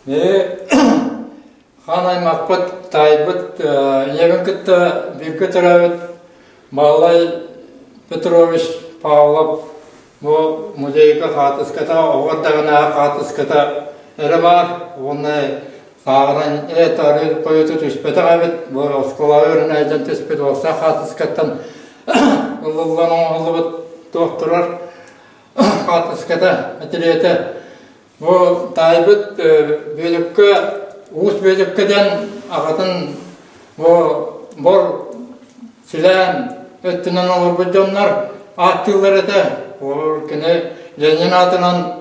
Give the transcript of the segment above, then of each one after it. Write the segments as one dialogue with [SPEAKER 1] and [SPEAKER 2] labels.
[SPEAKER 1] Хаан аймахпыт, таайбыт, ийэбин кытта бииргэ төрөөбүт Баалай Петрович Павлов бу музейга хаартыската, оҕо эрдэҕинээҕи хаартыската эрэ баар уонна сааҕынан эт арыы хойуту түспэтэх эбит. Бу оскуолаҕа үөрэнээччи түспүт уопсай хаартыскаттан ылыллан оҥоһуллубут туох турар хаартыската, мэтириэтэ. Бу таайбыт Бүөдүккэ, Уус Бүөдүккэ диэн аҕатын бу бор силээн өттүнэн олорбут дьоннор ааттыыллар этэ. Ол кини Ленин аатынан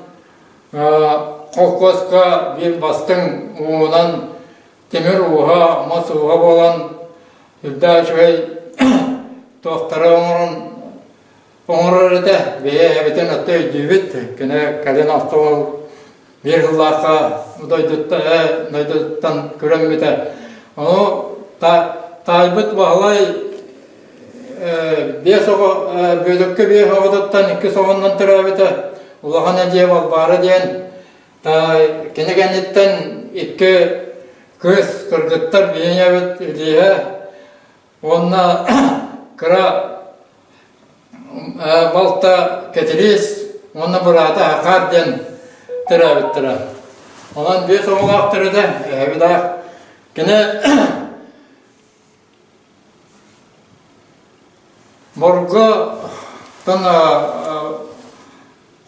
[SPEAKER 1] холкуоска биир бастыҥ уунан тимир ууһа, мас ууһа буолан үрдээх үчүгэй туохтары оҥорон оҥорор этэ. Бэйэ эбэтин отто өйдүүбүт. Кини кэлин остуол биир сыллаахха дойдуттан, дойдуттан күрэммитэ. Ону таайбыт Баһылай биэс оҕо Бүөдүккэ биэс оҕотуттан иккис оҕоннон төрөөбүтэ. Улахан эдьиэ Балбаара диэн кини кэнниттэн икки кыыс кыргыттар биһиэбит Илииһэ уонна кыра балта Кэтириис уонна быраата Хахаар диэн төрөөбүттэрэ. Онон биэс оҕолоохтор этэ, эһэбит Кини Морготон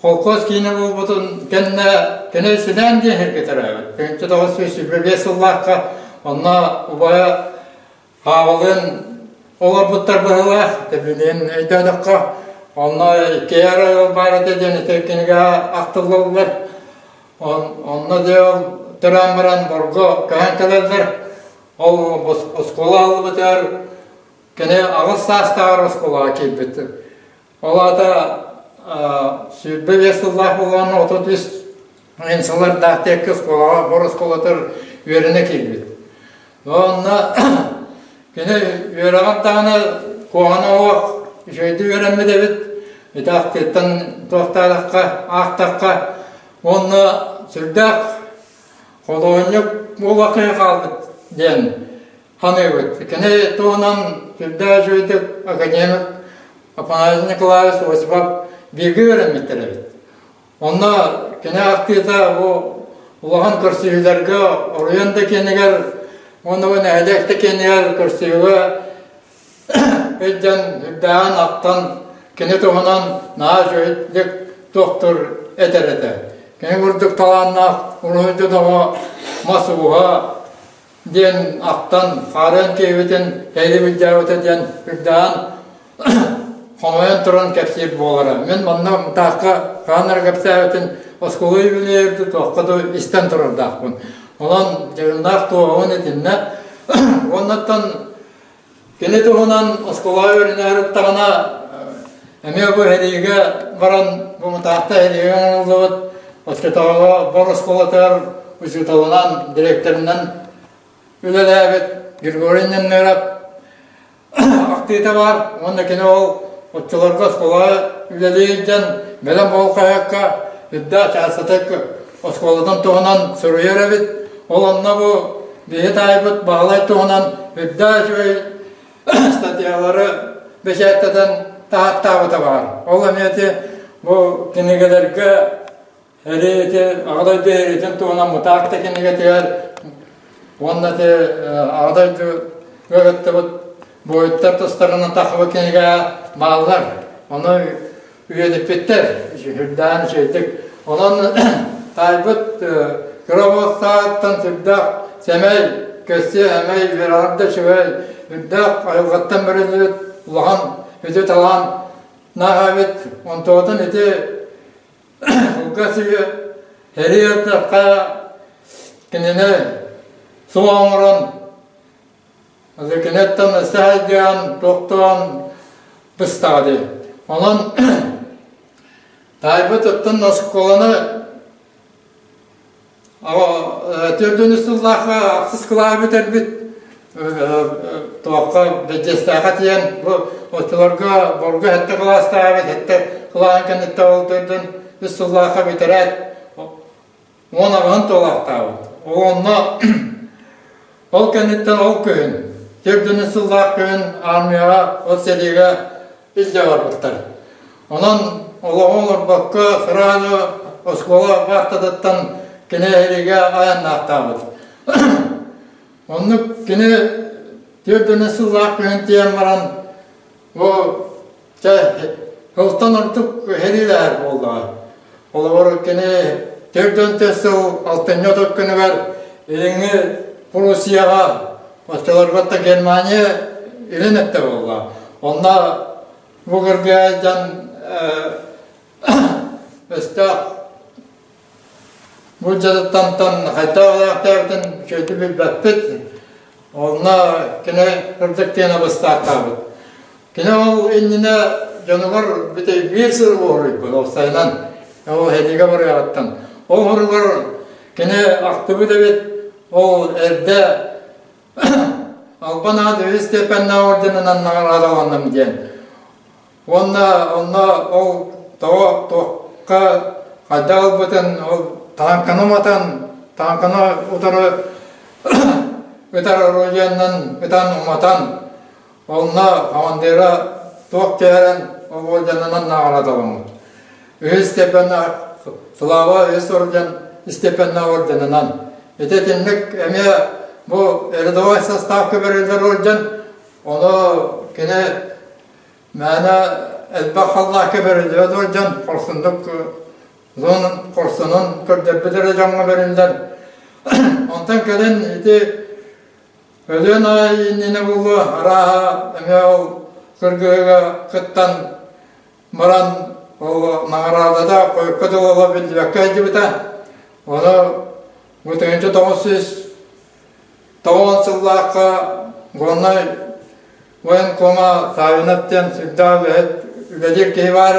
[SPEAKER 1] холкуос киинэ буолбутун кэннэ кини Силээн диэн сиргэ төрөөбүт. 1925 сыллаахха онно убайа Хаалын олорбуттар быһыылаах, билигин өйдөөтөххө, онно иккиэр ыал баар этэ диэн ити кинигэ ахтыллаллар. Онно дьэ ол төрөөн баран Борго көһөн кэлэллэр. Ол оскуола аһыллыбытыгар кини аҕыс саастааҕар оскуолаҕа киирбит. Ол аата 25 сыллаах буолан 33 Эн сыллардаах диэки оскуолаҕа бор оскуолатыгар үөрэнэ киирбит. Онно кини үөрэҕин даҕаны куһаҕана суох үчүгэйдик үөрэммит эбит. Ити ахтыыттан туохтаатахха, аахтахха уонна сүрдээх худуоһунньук буолуох киһи хаалбыт диэн саныыбыт. Кини туһунан сүрдээх үчүгэйдик академик Афанасий Николаевич Осипов бииргэ үөрэммиттэр эбит. Онно кини ахтыыта бу улахан көрсүһүүлэргэ оройуон да киэнигэр уонна бу нэһилиэк да киэнигэр көрсүһүүгэ илдьэн үрдээҕин ахтан кини туһунан наһаа үчүгэйдик туохтур этэр этэ. Кини курдук талааннаах уруһуйдьут оҕо мас ууһа диэн ахтан хаарыан киһибитин эйи былдьаабыта диэн үрдээн хомойон туран кэпсиир буолара. Мин манна Мытаахха хаһан эрэ кэпсээбитин оскуола юбилейыгар туохха да истэн турардаахпын. Онон дьоһуннаах туоһун итиннэ. Уоннаттан кини туһунан оскуолаҕа үөрэнээри даҕаны эмиэ бу сэриигэ баран бу Мытаахта сэриигэ оҥоһуллубут оччотооҕу бор оскуолатыгар учууталынан, дириэктэринэн үлэлээбит Григорий Ненныров ахтыыта баар уонна кини ол оччолорго оскуолаҕа үлэлии сылдьан бэлэм буол хаһыакка үрдээх чаастатык оскуолатын туһунан суруйар эбит. Ол онно бу биһи таайбыт Баһылай туһунан үрдээх үчүгэй статьялары бэчээттэтэн таһааттаабыта баар. Ол эмиэ ити бу кинигэлэргэ Эри ити Аҕа дойду эриитин туһунан Мытаах да кинигэтигэр уонна ити Аҕа дойду ыгыттыбыт буойуттар тустарынан тахсыбыт кинигэ бааллар. Ону үйэтиппиттэр, сүрдээн үчүгэйдик. Онон таайбыт кыра уостааҕыттан сүрдээх сэмэй, көссүө эмэй үөрэҕэр да үчүгэй, үрдээх айылҕаттан бэриллибит улахан үтүө талаан наах эбит. Онтуотун ити Кылгас үйэ сэрии ардахха кинини суох оҥорон киниттэн өссө хайдыһан, тохтоон быстаҕа дии. Онон таайбыт оттон оскуоланы Төрдүнү сыллаахха ахсыс кылааһы бүтэрбит туохха Бэдьиэстээххэ тиийэн бу оччолорго Борго сэттэ кылаастаах эбит сэттэ кылааһын кэнниттэн ол төрдүн үс сыллаахха бүтэрээт 18-ын туолаахтаабыт. Онно ол кэнниттэн ол күһүн, төрдүнү сыллаах күһүн армияҕа от сэриигэ илдьэ барбыттар. Онон олоҕу олорбокко сразу оскуола баахтатыттан кини сэриигэ айаннаахтаабыт. Оннук кини 40 сыллаах күһүн тиийэн баран бу чэ сылтан ордук сэриилэһэр буоллаҕа. Холобур кини 44 сыл алтынньы отут күнүгэр Илиҥҥи Пруссияҕа оччолорго Германия илин өттө буолла. Онно бу кыргыһа дьон өстөөх Бу дьарыктантан хайдах үөрэхтээбитин үчүгэйдик билбэппит. Онно кини кырдьык диэн абыстаахтаабыт. Кини ол иннинэ дьонугар бүтэй биир сыл уһуруйбут, уопсайынан ол сэриигэ барыаҕыттан. Ол уһуругар кини ахтыбыт эбит, ол эрдэ Албан аат үһүс степеннээх орденынан наҕараадаланным диэн. Уонна онно ол тоҕо туохха хайдах ылбытын ол тааҥканы уматан, тааҥканы утары ытар орудиеннан ытан уматан, онно командира туох түһэрэн ол орденынан наҕараадаланмыт. Үһүс степеннээх Слава үһүс орден степеннээх орденынан. Ити итинник эмиэ бу рядовой составка бэриллэр орден, ону кини Мээнэ элбэх халлаакка бэриллибэт сылдьан хорсуннук хорсунун көрдөрбүт эрэ дьоҥҥо бэриллэр. Онтон кэлин ити өлүөн аайы иннинэ буолуо арааһа эмиэ ол кыргыһыыга кыттан баран ол наҕараадата хойукка дылы ыла биллибэккэ сылдьыбыта. Ону бу 1900 90 сыллаахха Горнай военкома Савинов диэн сүрдээх үлэһит үлэлиир киһи баар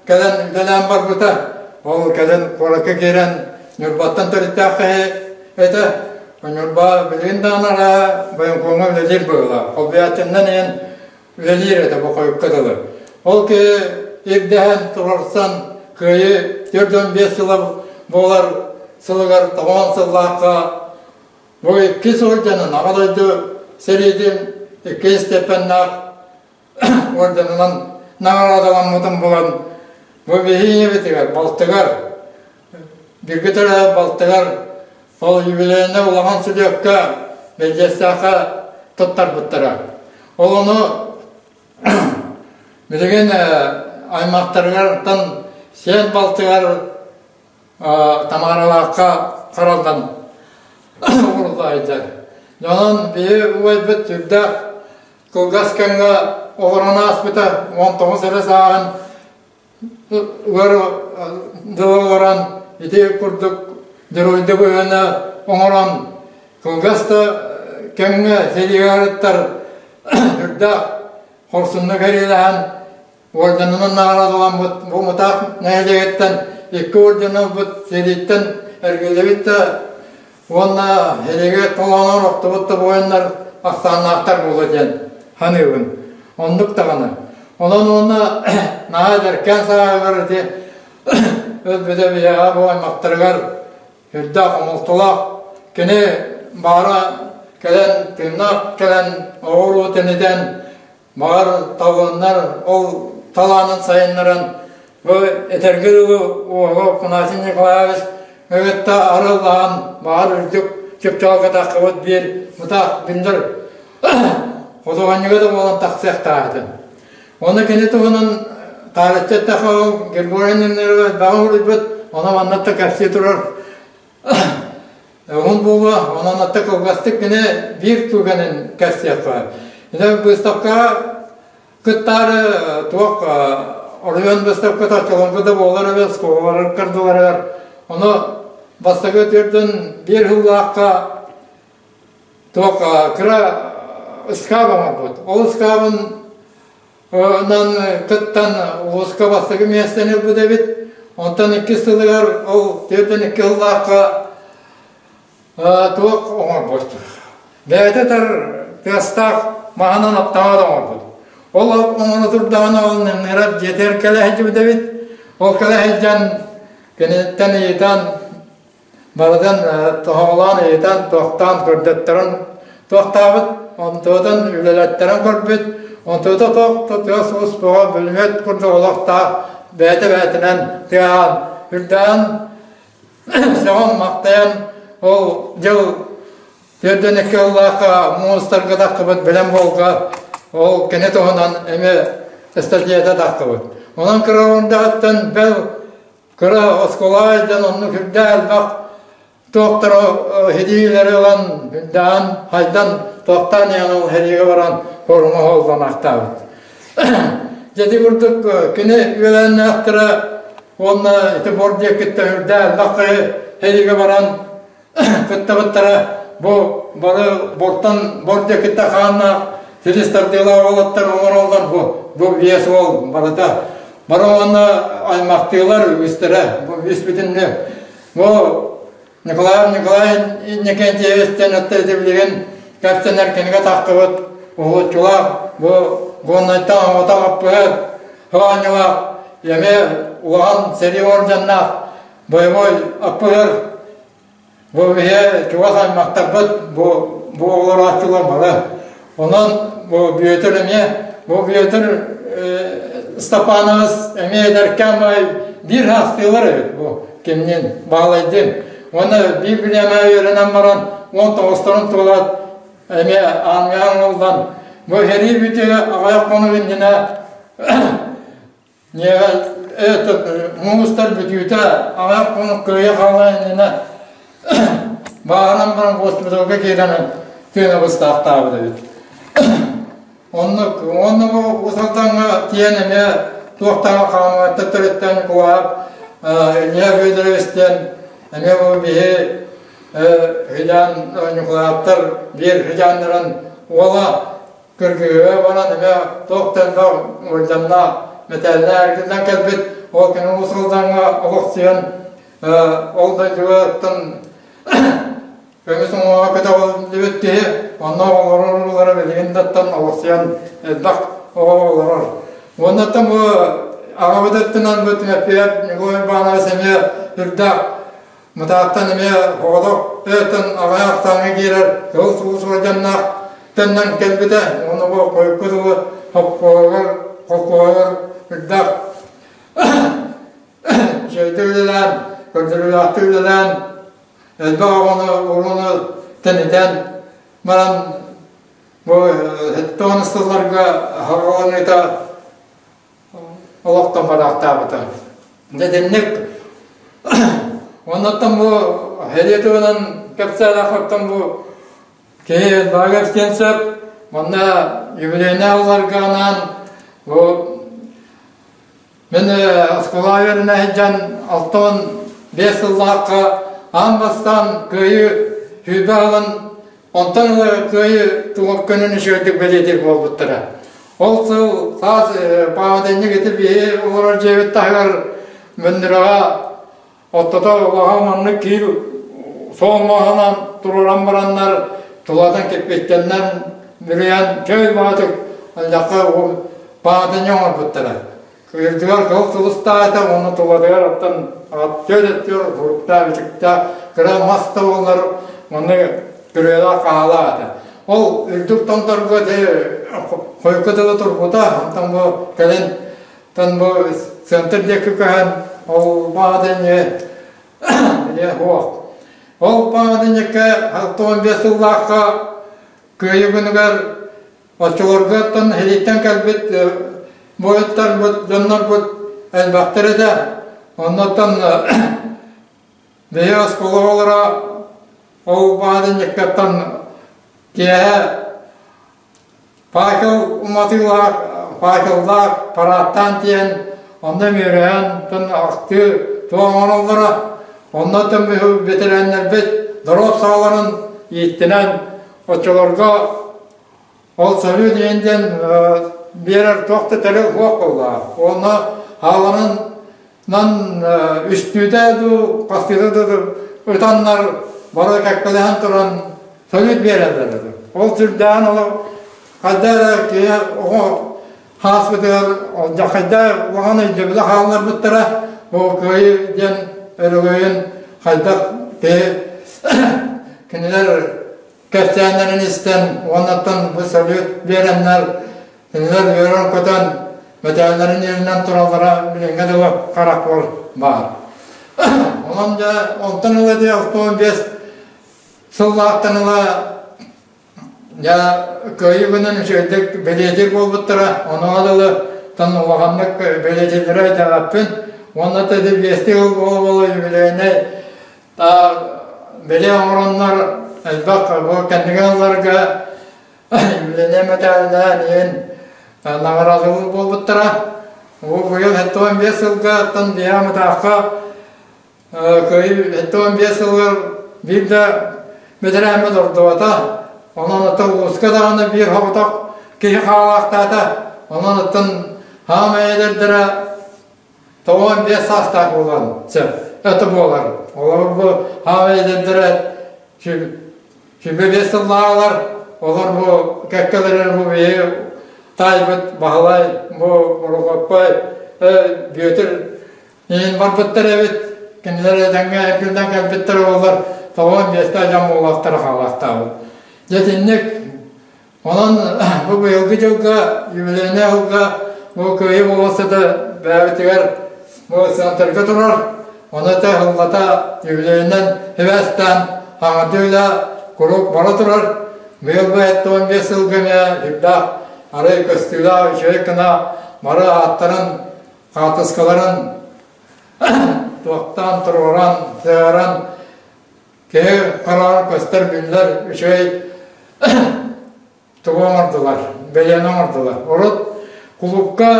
[SPEAKER 1] кэлэн үлэлээн барбыта. Ол кэлин куоракка киирэн Ньурбаттан төрүттээх киһи этэ. Ньурба билигин даҕаны араа военкомҥа үлэлиир быһыылаах. Холбуйааччыннан иһэн үлэлиир этэ бу хойукка дылы. Ол киһи ирдэһэн туруорсан Кыайыы 45 сыла буолар сылыгар 90 сыллаахха Бу иккис орденын Аҕа дойду сэриитин иккис степеннээх орденынан наҕараадаламмытын булан бу биһи ийэбитигэр, балтыгар, бииргэ төрөөбүт балтыгар ол юбилейнай улахан сүлүөккэ Бэрдьиэстээххэ туттарбыттара. Ол ону билигин аймахтарыгартан сиэн балтыгар Тамаралаахха хараллан ууруллаайдар. Онон биһи убайбыт сүрдээх кылгас кэмҥэ олорон ааспыта, 19 эрэ сааһын ыар дылы олорон ити курдук дьоруойдуу быһыыны оҥорон кылгас да кэмҥэ сэриигэ арыттар сүрдээх хорсуннук эриилэһэн Орденынан наҕараадаламмыт бу Мытаах нэһилиэгиттэн икки орден ылбыт сэрииттэн эргиллибит да уонна сэриигэ толоонор охтубут да буойуннар ахсааннаахтар буолуо диэн саныыбын. Оннук даҕаны. Онон уонна наһаа эдэркээн сааһыгар ити өлбүтэ биһиэхэ бу аймахтарыгар сүрдээх хомолтолоох. Кини баара кэлэн, тыыннаах кэлэн, оҕо-уруу тэнитэн Баҕар талланнар ол талаанын сайыннаран бу этэргэ дылы уоһу Афанасий Николаевич кытта арыллаан баҕар үрдүк чыпчаалга таххыбыт биир мутаах биллэр худуоһунньуга да буолан тахсыахтаах этэ. Ону кини туһунан таарычча эттэххэ ол Григорий Немирович баҕа уруйбут, ону манна да кэпсии турар Уһун буолуо, онон атта кылгастык кини биир түгэнин кэпсиэххэ. Ити быыстапкаҕа кыттаары туох оройуон быыстапката оччолорго да буолар эбит, оскуолалар кырдыларыгар. Ону бастакы түөртүн биир сыллаахха туох кыра ыскаап оҥорбут. Ол ыскаабын Онон кыттан улууска бастакы миэстэни ылбыт эбит. Онтон иккис сылыгар ол 42 сыллаахха туох оҥорбут. Бэйэтэ тар тыастаах маһынан аптамаат оҥорбут. Ол оҥоро турдаҕына ол Нырап дьиэтигэр кэлэ сылдьыбыт эбит. Ол кэлэ сылдьан киниттэн ыйытан. Барытын тоһоҕолоон ыйытан, туохтаан көрдөттөрөн туохтаабыт, онтуотун үлэлэттэрэн көрбүт, онтуота туох да тыас-уус бөҕө бүлүмүөт курдук олохтоох бэйэтэ-бэйэтинэн тыаһаан, үрдээн сөҕөн-махтайан ол дьыл 42 сыллаахха муустарга тахсыбыт бэлэм буолга ол кини туһунан эмиэ ыстатыйата тахсыбыт. Онон кыра орундаҕыттан бэл Кыра оскуола дьон оннук үрдээх элбэх туохтары һидиилэри ылан үрдээн хайдан туохтаан иһэн ол сэриигэ баран форума оһоллонаахтаабыт. Дьэ ити курдук кини үөлээннээхтэрэ уонна ити бор диэкиттэн үрдээх элбэх киһи сэриигэ баран кыттыбыттара бу бары бортан бор диэкиттэн хааннаах силис тардыылаах уолаттар оҥороллор бу бу биэс уол барыта бары уонна аймахтыылар үгүстэрэ бу үс бүтүннүү бу Николай Николай Иннокентьевич диэн өттө ити билигин кэпсэнэр кинигэ тахсыбыт уһулуччулаах бу Гоннайтан оҕото аппыһыт оонньуулаах эмиэ улахан сэрии орденнаах боевой аппыһыр Бу биһи чугас аймахтарбыт бу бу олорооччулар бары. Онон бу Бүөтүр эмиэ бу Бүөтүр Степанович эмиэ эдэркээн баай биир хаастыылар эбит бу кимниин Баалайдыын. Уонна биир бириэмэ үөрэнэн баран 19-торун туолаат эмиэ ааҥҥа ыллан бу сэрии бүтүө аҕыйах хонук иннинэ Этот муустар бүтүүтэ аҕыйах хонук кыайа хаалан иннинэ бааһыран баран госпиталга киирэн тыына быстаахтаабыт эбит. Оннук уонна бу Уус Алдаҥҥа тиийэн эмиэ туохтааҕа хаамыгаттан төрүттэн Кулаап Илья Федорович диэн эмиэ бу биһи Хыдьаан Ньукулааптар биир хыдьааннарын уола Кыргыһыыга баран эмиэ туох да элбэх уордьаннаах, мэтээллээх эргиллэн кэлбит. Ол кини Уус Алдаҥҥа олохсуйан ол дойдугаттан көмүс уҥуоҕа көтөҕүллүбүт киһи онно олорор уруулара билигин да оттон олохсуйан элбэх оҕо олорор. Уоннаттан бу аҕабыт өттүнэн бу Тимофеев Николай Иванович эмиэ үрдээх Мытаахтан эмиэ оҕолор өтөн аҕыйах ахсааҥҥа киирэр кыһыл сулус уордьаннаах төннөн кэлбитэ уонна бу хойукку дылы холкуоһугар холкуоһугар үрдээх үчүгэйдик үлэлээн, көрдөрүүлээхтик үлэлээн, элбэх оҕону урууну тэнитэн баран бу 70 сылларга аһарҕаланыыта олохтон бараахтаабыта. Дэтинник оннуттан бу сэрии туһунан кэпсээтэхпиттэн бу киһи элбэҕи кэпсиэн сөп. Манна юбилейнай ылларга анаан бу мин оскуолаҕа үөрэнэ сылдьан 65 сыллаахха аан бастаан Кыайыы 20 сылын Онтон ыла Кыайыы туох күнүн үчүгэйдик бэлиэтиир буолбуттара. Ол сыл саас пааматынньык ити биһи олорор дьиэбит таһыгар Мөндүрэҕэ оттото улахан маннык киир суол муоһанан туруоран бараннар тулатын кирпииччэннэн бүрүйэн чөй баҕатык ыллахха пааматынньык оҥорбуттара. Кыырдыгар кыл сулустаата уонна тулатыгар оттон аттыыр өттүгэр суруктаах бичиктээх кыра мас да буоллар манна күрүөлээх хаалаах этэ. Ол үрдүк томторго ити хойукка дылы турбута, онтон бу кэлин тон бу центр диэки көһөн ол баҕадынньы суох. Ол баҕадынньыкка 65 сыллаахха Кыайыы күнүгэр Оччолорго оттон сэрииттэн кэлбит буойуттарбыт, дьоннорбут элбэхтэр этэ. Оннуттан биһи оскуола оҕолоро ол баадынньыктартан киэһэ факел уматыылаах, факеллаах парааттаан тиийэн онно үөрөһөн, оттон ахтыы туох оҥороллоро. Оннуттан бэтэрээннэрбит доруоп сааларын ииттинэн оччолорго Ол салют диэн диэн биэрэр туох да тэрил суох буоллаҕа. Уонна хааланан үстүүтэ дуу, хастыыта дуу ытаннар бары кэккэлэһэн туран салют биэрэллэр этэ. Ол сүрдээҕин олох хайда эрэ киһи оҕо хааспытыгар алдьархайда улахан өйдөбүлү хаалларбыттара. Ол кыайыы диэн өрөгөйүн хайдах киһи кинилэр кэпсээннэрин истэн уоннаттан бу салют биэрэннэр кинилэр үөрэн-көтөн мэтээллэрин иһинэн тураллара билиҥҥэ дылы харахпар баар. Онон дьэ онтон ыла дьэ 65 сыллаахтан ыла дьэ кыайыы күнүн үчүгэйдик бэлиэтиир буолбуттара. Онуоха дылы тан улаханнык бэлиэтииллэрэ итэҕэппин. Уонна тэди биэстии сыл буола-буола юбилейнай бэлиэ оҥороннор элбэх бу кэнники сылларга юбилейнай мэтээллээн иһин наҕараадалыыр буолбуттара. Бу быйыл 75 сылга оттон биһиэхэ Мытаахха Кыайыы 75 сылыгар биир да бэтэрээммит ордубата. Онон оттон улууска даҕаны биир соҕотох киһи хаалаахтаата. Онон оттон хаамай эдэрдэрэ 95 саастаах буолан сөп. Это буолар. Олор бу хаамай эдэрдэрэ 25 сыллааҕылар, олор бу кэккэлэрин бу биһи таайбыт Баһылай, бу Борокуоппай, Бүөтүр Иһин барбыттар эбит, кинилэр этэҥҥэ эргиллэн кэлбиттэр буоллар, тоҕо миэстэ дьон буолуохтара хаалаахтаабыт. Дьэ итинник, онон бу быйылгы дьылга, юбилейнай сылга бу Кыайыы болуоссата бэйэбитигэр бу центрга турар, ону этэ сыллата юбилейинэн сибээстээн хаҥардыы үлэ куруук бара турар. Быйыл бу 75 сылга эмиэ сүрдээх арай көстүүлээх үчүгэй гына бары ааттарын хаартыскаларын туохтаан туруоран, сыһыаран киһи хараҕар көстөр биллэр үчүгэй тугу оҥордулар, бэлиэни оҥордулар. Урут кулуупка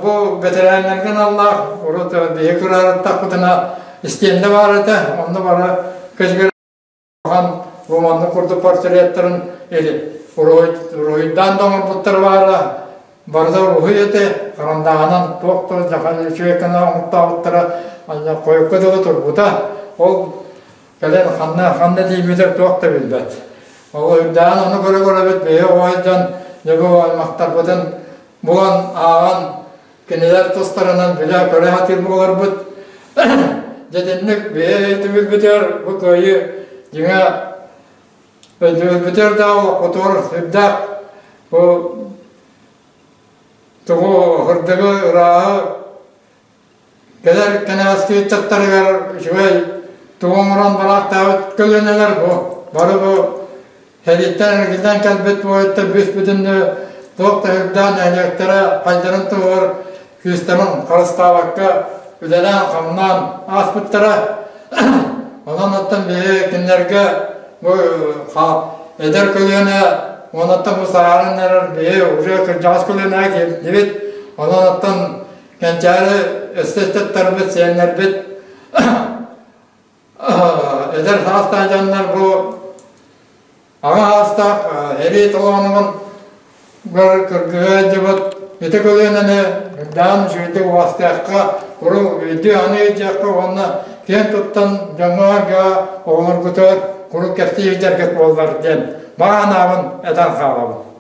[SPEAKER 1] бу бэтэрээннэргэ аналлаах урут биһи кыраарыттахпытына истиэндэ баар этэ, онно бары көчүгэр Улахан бу маннык курдук портреттарын уруһуйдаан да оҥорбуттар баара, барыта уруһуй этэ, харандааһынан туох да үчүгэй гына оҥортообуттара хойукка дылы турбута. Ол кэлэн ханна ханна тиийбитэ туох да билбэт. Ол үрдээн ону көрө-көрөбүт бэйэ оҕо дьон дьэ бу аймахтарбытын булан ааҕан Кинилэр тустарынан билэ-көрө сатыыр буоларбыт. Дьэ итинник бэйэ өйдөбүлбүтүгэр бу кыайыы дьиҥэ өйдөбүлбүтүгэр да олохпутугар сүрдээх бу тугу сырдыгы ырааһы кэлэр кэнэҕэски ыччаттарыгар үчүгэй тугу оҥорон бараахтаабыт көлүөнэлэр бу бары бу Сэрииттэн эргиллэн кэлбит буойуттар бүүс-бүтүннүү туох да үрдээх нэһилиэктэрэ хайдарын туһугар күүстэрин харыстаабакка үлэлээн-хамнаан ааспыттара. Онон оттон биһиги кинилэргэ бу эдэр көлүөнэ уонуттан бу сааһыран эрэр биһи уже кырдьаҕас көлүөнэҕэ киирдибит. Онон оттон кэнчээри өссө ыччаттарбыт, сиэннэрбит Эдэр саастаах дьоннор бу аҕа саастаах эрии толоонугун кыргыһа сылдьыбыт ити көлүөнэни үрдээн үчүгэйдик убаастыахха, куруук өйдүү аныы илдьиэххэ уонна киэн туттан дьоҥҥо-сэргэҕэ оҕолоргутугар куруук кэпсии илдьэргит буоллар диэн баҕа санаабын этэн хаалабын.